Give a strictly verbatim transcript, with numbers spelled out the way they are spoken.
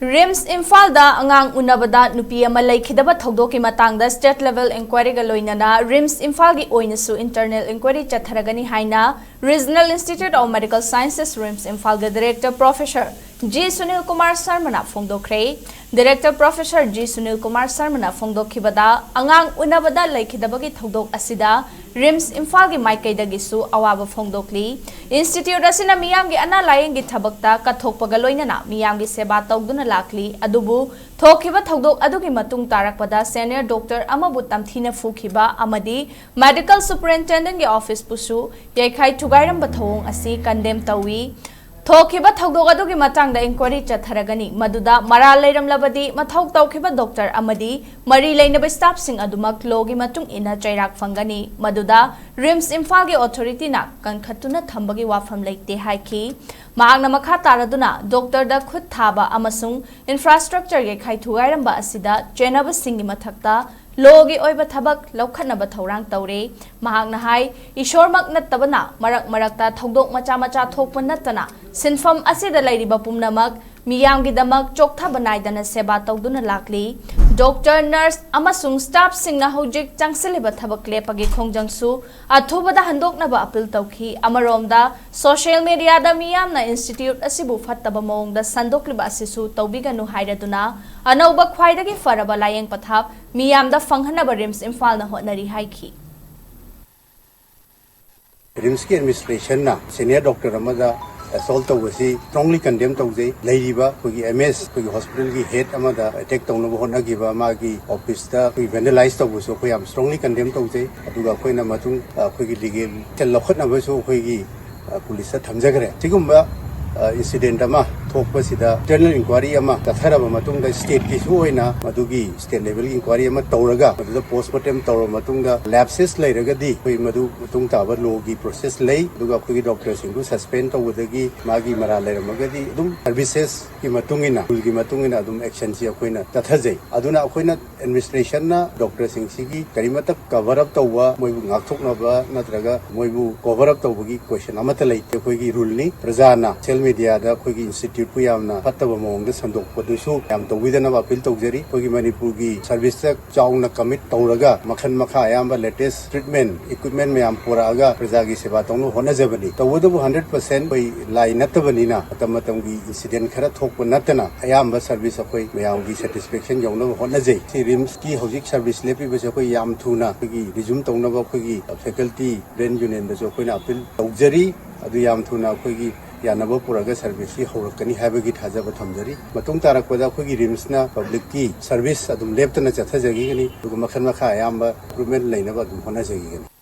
ꯔꯤꯝꯁ ꯏꯝꯐꯥꯜꯗ ꯑꯉꯥꯡ ꯎꯅꯕꯗ ꯅꯨꯄꯤ ꯑꯃ ꯂꯩꯈꯤꯗꯕ ꯊꯧꯗꯣꯛꯀꯤ ꯃꯇꯥꯡꯗ state level inquiryꯒ ꯂꯣꯏꯅꯅ ꯔꯤꯝꯁ ꯏꯝꯐꯥꯜꯒꯤ ꯑꯣꯏꯅꯁꯨ internal inquiry ꯆꯠꯊꯔꯒꯅꯤ ꯍꯥꯏꯅ Regional Institute of Medical Sciences, RIMS ꯏꯝꯐꯥꯜꯒꯤ director professor G Sunil Kumar ꯁꯔꯃꯅ ꯐꯣꯡꯗꯣꯛꯈ꯭ꯔꯦ꯫ Director professor G Sunil Kumar ꯁꯔꯃꯅ ꯐꯣꯡꯗꯣꯛꯈꯤꯕꯗ, ꯑꯉꯥꯡ ꯎꯅꯕꯗ ꯂꯩꯈꯤꯗꯕꯒꯤ ꯊꯧꯗꯣꯛ ꯑꯁꯤꯗ ꯔꯤꯝꯁ ꯏꯝꯐꯥꯜꯒꯤ ꯃꯥꯏꯀꯩꯗꯒꯤꯁꯨ ꯑꯋꯥꯕ ꯐꯣꯡꯗꯣꯛꯂꯤ꯫ Institute ꯑꯁꯤꯅ ꯃꯤꯌꯥꯝꯒꯤ ꯑꯅꯥ ꯂꯥꯌꯦꯡꯒꯤ ꯊꯕꯛꯇ ꯀꯠꯊꯣꯛꯄꯒ ꯂꯣꯏꯅꯅ ꯃꯤꯌꯥꯝꯒꯤ ꯁꯦꯕꯥ ꯇꯧꯗꯨꯅ ꯂꯥꯛꯂꯤ꯫ ꯑꯗꯨꯕꯨ ꯊꯣꯛꯈꯤꯕ ꯊꯧꯗꯣꯛ ꯑꯗꯨꯒꯤ ꯃꯇꯨꯡ ꯇꯥꯔꯛꯄꯗ senior doctor ꯑꯃꯕꯨ ꯇꯝꯊꯤꯅ ꯐꯨꯈꯤꯕ ꯑꯃꯗꯤ medical superintendentꯀꯤ officeꯄꯨꯁꯨ ꯌꯩꯈꯥꯏ ꯊꯨꯒꯥꯏꯔꯝꯕ ꯊꯧꯑꯣꯡ ꯑꯁꯤ condemn ꯇꯧꯏ꯫ ꯊꯣꯛꯈꯤꯕ ꯊꯧꯗꯣꯛ ꯑꯗꯨꯒꯤ ꯃꯇꯥꯡꯗ inquiry ꯆꯠꯊꯔꯒꯅꯤ, ꯃꯗꯨꯗ ꯃꯔꯥꯜ ꯂꯩꯔꯝꯂꯕꯗꯤ ꯃꯊꯧ ꯇꯧꯈꯤꯕ doctor ꯑꯃꯗꯤ ꯃꯔꯤ ꯂꯩꯅꯕ staffꯁꯤꯡ ꯑꯗꯨꯃꯛ lawꯒꯤ ꯃꯇꯨꯡ ꯏꯟꯅ ꯆꯩꯔꯥꯛ ꯐꯪꯒꯅꯤ, ꯃꯗꯨꯗ ꯔꯤꯝꯁ ꯏꯝꯐꯥꯜꯒꯤ authorityꯅ ꯀꯟꯈꯠꯇꯨꯅ ꯊꯝꯕꯒꯤ ꯋꯥꯐꯝ ꯂꯩꯇꯦ ꯍꯥꯏꯈꯤ꯫ ꯃꯍꯥꯛꯅ ꯃꯈꯥ ꯇꯥꯔꯗꯨꯅ doctorꯗ ꯈꯨꯠ ꯊꯥꯕ ꯑꯃꯁꯨꯡ infrastructure ꯌꯩꯈꯥꯏ ꯊꯨꯒꯥꯏꯔꯝꯕ ꯑꯁꯤꯗ ꯆꯦꯟꯅꯕꯁꯤꯡꯒꯤ ꯃꯊꯛꯇ lawꯒꯤ ꯑꯣꯏꯕ ꯊꯕꯛ ꯂꯧꯈꯠꯅꯕ ꯊꯧꯔꯥꯡ ꯇꯧꯔꯦ꯫ ꯃꯍꯥꯛꯅ ꯍꯥꯏ, ꯏꯁꯣꯔꯃꯛ ꯅꯠꯇꯕꯅ ꯃꯔꯛ ꯃꯔꯛꯇ ꯊꯧꯗꯣꯛ ꯃꯆꯥ ꯃꯆꯥ ꯊꯣꯛꯄ ꯅꯠꯇꯅ ꯁꯤꯟꯐꯝ ꯑꯁꯤꯗ ꯂꯩꯔꯤꯕ ꯄꯨꯝꯅꯃꯛ ꯃꯤꯌꯥꯝꯒꯤꯗꯃꯛ ꯆꯣꯛꯊꯕ ꯅꯥꯏꯗꯅ ꯁꯦꯕꯥ ꯇꯧꯗꯨꯅ ꯂꯥꯛꯂꯤ꯫ Doctor, nurse ꯑꯃꯁꯨꯡ staffꯁꯤꯡꯅ ꯍꯧꯖꯤꯛ ꯆꯪꯁꯤꯜꯂꯤꯕ ꯊꯕꯛ ꯂꯦꯞꯄꯒꯤ ꯈꯣꯡꯖꯪꯁꯨ ꯑꯊꯨꯕꯗ ꯍꯟꯗꯣꯛꯅꯕ appeal ꯇꯧꯈꯤ꯫ ꯑꯃꯔꯣꯝꯗ, social mediaꯗ ꯃꯤꯌꯥꯝꯅ institute ꯑꯁꯤꯕꯨ ꯐꯠꯇꯕ ꯃꯑꯣꯡꯗ ꯁꯟꯗꯣꯛꯂꯤꯕ ꯑꯁꯤꯁꯨ ꯇꯧꯕꯤꯒꯅꯨ ꯍꯥꯏꯔꯗꯨꯅ ꯑꯅꯧꯕ ꯈ꯭ꯋꯥꯏꯗꯒꯤ ꯐꯔꯕ ꯂꯥꯌꯦꯡ ꯄꯊꯥꯞ ꯃꯤꯌꯥꯝꯗ ꯐꯪꯍꯟꯅꯕ ꯔꯤꯝꯁ ꯏꯝꯐꯥꯜꯅ ꯍꯣꯠꯅꯔꯤ ꯍꯥꯏꯈꯤ꯫ ꯔꯤꯝꯁꯀꯤ ꯑꯦꯗꯃꯤꯅꯤꯁꯇ꯭ꯔꯦꯁꯟꯅ ꯁꯦꯅꯤꯌꯔ ꯗꯣꯛꯇꯔ ꯑꯃꯗ ꯑꯦꯁꯣꯜꯠ ꯇꯧꯕꯁꯤ ꯁ꯭ꯇꯔꯣꯡꯂꯤ ꯀꯟꯗꯦꯝ ꯇꯧꯖꯩ꯫ ꯂꯩꯔꯤꯕ ꯑꯩꯈꯣꯏꯒꯤ ꯑꯦꯝ ꯑꯦꯁ ꯑꯩꯈꯣꯏꯒꯤ ꯍꯣꯁꯄꯤꯇꯥꯜꯒꯤ ꯍꯦꯗ ꯑꯃꯗ ꯑꯦꯇꯦꯛ ꯇꯧꯅꯕ ꯍꯣꯠꯅꯈꯤꯕ, ꯃꯥꯒꯤ ꯑꯣꯐꯤꯁꯇ ꯑꯩꯈꯣꯏ ꯚꯦꯟꯗꯦꯂꯥꯏꯁ ꯇꯧꯕꯁꯨ ꯑꯩꯈꯣꯏ ꯌꯥꯝ ꯁ꯭ꯇꯔꯣꯡꯂꯤ ꯀꯟꯗꯦꯝ ꯇꯧꯖꯩ꯫ ꯑꯗꯨꯒ ꯑꯩꯈꯣꯏꯅ ꯃꯇꯨꯡ ꯑꯩꯈꯣꯏꯒꯤ ꯂꯤꯒꯦꯜ ꯑꯦꯛꯁꯟ ꯂꯧꯈꯠꯅꯕꯁꯨ ꯑꯩꯈꯣꯏꯒꯤ ꯄꯨꯂꯤꯁꯇ ꯊꯝꯖꯈ꯭ꯔꯦ꯫ ꯁꯤꯒꯨꯝꯕ ꯏꯟꯁꯤꯗꯦꯟꯠ ꯑꯃ ꯊꯣꯛꯄꯁꯤꯗ ꯏꯟꯇꯔꯅꯦꯜ ꯏꯟꯀ꯭ꯋꯥꯏꯔꯤ ꯑꯃ ꯆꯠꯊꯔꯕ ꯃꯇꯨꯡꯗ ꯁ꯭ꯇꯦꯠꯀꯤꯁꯨ ꯑꯣꯏꯅ ꯃꯗꯨꯒꯤ ꯁ꯭ꯇꯦꯠ ꯂꯦꯚꯦꯜꯒꯤ ꯏꯟꯀ꯭ꯋꯥꯏꯔꯤ ꯑꯃ ꯇꯧꯔꯒ ꯃꯗꯨꯗ ꯄꯣꯁꯃꯣꯔꯇꯦꯝ ꯇꯧꯔꯕ ꯃꯇꯨꯡꯗ ꯂꯦꯞꯁꯦꯁ ꯂꯩꯔꯒꯗꯤ ꯑꯩꯈꯣꯏ ꯃꯗꯨ ꯃꯇꯨꯡ ꯇꯥꯕ ꯂꯣꯒꯤ ꯄ꯭ꯔꯣꯁꯦꯁ ꯂꯩ꯫ ꯑꯗꯨꯒ ꯑꯩꯈꯣꯏꯒꯤ ꯗꯣꯛꯇꯔꯁꯤꯡꯗꯨ ꯁꯁꯄꯦꯟ ꯇꯧꯕꯗꯒꯤ ꯃꯥꯒꯤ ꯃꯔꯥꯜ ꯂꯩꯔꯝꯃꯒꯗꯤ ꯑꯗꯨꯝ ꯁꯔꯚꯤꯁꯦꯁꯀꯤ ꯃꯇꯨꯡ ꯏꯟꯅ, ꯔꯨꯜꯒꯤ ꯃꯇꯨꯡ ꯏꯟꯅ ꯑꯗꯨꯝ ꯑꯦꯛꯁꯟꯁꯤ ꯑꯩꯈꯣꯏꯅ ꯆꯠꯊꯖꯩ꯫ ꯑꯗꯨꯅ ꯑꯩꯈꯣꯏꯅ ꯑꯦꯗꯃꯤꯅꯤꯁꯇ꯭ꯔꯦꯁꯟꯅ ꯗꯣꯛꯇꯔꯁꯤꯡꯁꯤꯒꯤ ꯀꯔꯤꯃꯠꯇ ꯀꯚꯔ ꯑꯞ ꯇꯧꯕ, ꯃꯣꯏꯕꯨ ꯉꯥꯛꯊꯣꯛꯅꯕ ꯅꯠꯇ꯭ꯔꯒ ꯃꯣꯏꯕꯨ ꯀꯣꯚꯔ ꯑꯞ ꯇꯧꯕꯒꯤ ꯀꯣꯏꯁꯟ ꯑꯃꯠꯇ ꯂꯩꯇꯦ꯫ ꯑꯩꯈꯣꯏꯒꯤ ꯔꯨꯜꯅꯤ꯫ ꯄ꯭ꯔꯖꯥꯅ ꯁꯣꯁꯤꯌꯦꯜ ꯃꯦꯗꯤꯌꯥꯗ ꯑꯩꯈꯣꯏꯒꯤ ꯏꯟꯁꯇꯤꯇ꯭ꯌꯨꯠ ꯍꯧꯖꯤꯛꯄꯨ ꯌꯥꯝꯅ ꯐꯠꯇꯕ ꯃꯑꯣꯡꯗ ꯁꯟꯗꯣꯛꯄꯗꯨꯁꯨ ꯌꯥꯝ ꯇꯧꯕꯤꯗꯅꯕ ꯑꯄꯤꯜ ꯇꯧꯖꯔꯤ꯫ ꯑꯩꯈꯣꯏꯒꯤ ꯃꯅꯤꯄꯨꯔꯒꯤ ꯁꯔꯚꯤꯁꯇ ꯆꯥꯎꯅ ꯀꯃꯤꯠ ꯇꯧꯔꯒ ꯃꯈꯜ ꯃꯈꯥ ꯑꯌꯥꯝꯕ ꯂꯦꯇꯦꯁ ꯇ꯭ꯔꯤꯠꯃꯦꯟ ꯏꯀ꯭ꯋꯤꯞꯃꯦꯟ ꯃꯌꯥꯝ ꯄꯨꯔꯛꯑꯒ ꯄ꯭ꯔꯖꯥꯒꯤ ꯁꯦꯕꯥ ꯇꯧꯅꯕ ꯍꯣꯠꯅꯖꯕꯅꯤ꯫ ꯇꯧꯕꯇꯕꯨ ꯍꯟꯗ꯭ꯔꯦꯠ ꯄꯥꯔꯁꯦꯟ ꯑꯩꯈꯣꯏ ꯂꯥꯏ ꯅꯠꯇꯕꯅꯤꯅ ꯃꯇꯝ ꯃꯇꯝꯒꯤ ꯏꯟꯁꯤꯗꯦꯟ ꯈꯔ ꯊꯣꯛꯄ ꯅꯠꯇꯅ ꯑꯌꯥꯝꯕ ꯁꯔꯚꯤꯁ ꯑꯩꯈꯣꯏ ꯃꯌꯥꯝꯒꯤ ꯁꯦꯇꯤꯁꯐꯦꯛꯁꯟ ꯌꯧꯅꯕ ꯍꯣꯠꯅꯖꯩ꯫ ꯁꯤ ꯔꯤꯝꯁꯀꯤ ꯍꯧꯖꯤꯛ ꯁꯔꯚꯤꯁ ꯂꯦꯞꯄꯤꯕꯁꯦ ꯑꯩꯈꯣꯏ ꯌꯥꯝ ꯊꯨꯅ ꯑꯩꯈꯣꯏꯒꯤ ꯔꯤꯖꯨꯝ ꯇꯧꯅꯕ ꯑꯩꯈꯣꯏꯒꯤ ꯐꯦꯀꯜꯇꯤ ꯕ꯭ꯔꯦꯟ ꯌꯨꯅꯤꯌꯟꯗꯁꯨ ꯑꯩꯈꯣꯏꯅ ꯑꯄꯤꯜ ꯇꯧꯖꯔꯤ꯫ ꯑꯗꯨ ꯌꯥꯝ ꯊꯨꯅ ꯑꯩꯈꯣꯏꯒꯤ ꯌꯥꯅꯕ ꯄꯨꯔꯛꯑꯒ ꯁꯔꯚꯤꯁꯁꯤ ꯍꯧꯔꯛꯀꯅꯤ ꯍꯥꯏꯕꯒꯤ ꯊꯥꯖꯕ ꯊꯝꯖꯔꯤ꯫ ꯃꯇꯨꯡ ꯇꯥꯔꯛꯄꯗ ꯑꯩꯈꯣꯏꯒꯤ ꯔꯤꯝꯁꯅ ꯄꯕ꯭ꯂꯤꯛꯀꯤ ꯁꯔꯚꯤꯁ ꯑꯗꯨꯝ ꯂꯦꯞꯇꯅ ꯆꯠꯊꯖꯈꯤꯒꯅꯤ, ꯑꯗꯨꯒ ꯃꯈꯜ ꯃꯈꯥ ꯑꯌꯥꯝꯕ ꯏꯝꯄ꯭ꯔꯨꯚꯃꯦꯟ ꯂꯩꯅꯕ ꯑꯗꯨꯝ ꯍꯣꯠꯅꯖꯈꯤꯒꯅꯤ꯫